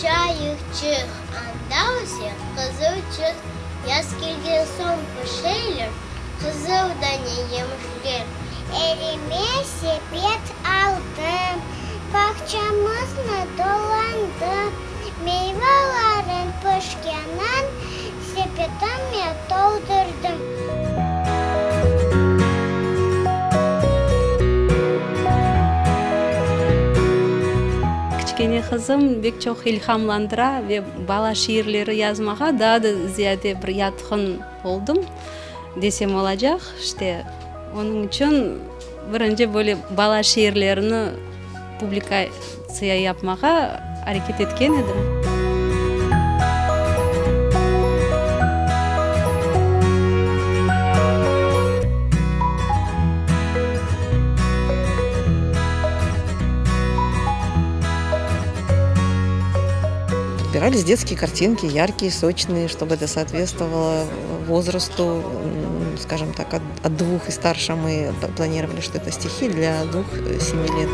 Çayırçıq, anda öse qızılçıq, Yaz kelgen soñ pişeler qızıl dane yemişler. Elime sepet aldım, Bağçamıznı dolandım, Meyvaların pişkenin Sepetime toldurdım. Kiçkene qızım bek çoq ilhamlandıra ve bala şiirleri yazmağa daa da ziyade bir yatqın oldım, desem olacaq. İşte, onıñ içün birinci böyle bala şiirlerini publikatsiya yapmağa areket etken edim. Подбирались детские картинки, яркие, сочные, чтобы это соответствовало возрасту, скажем так, от, от двух и старше мы планировали, что это стихи для двух-семи лет.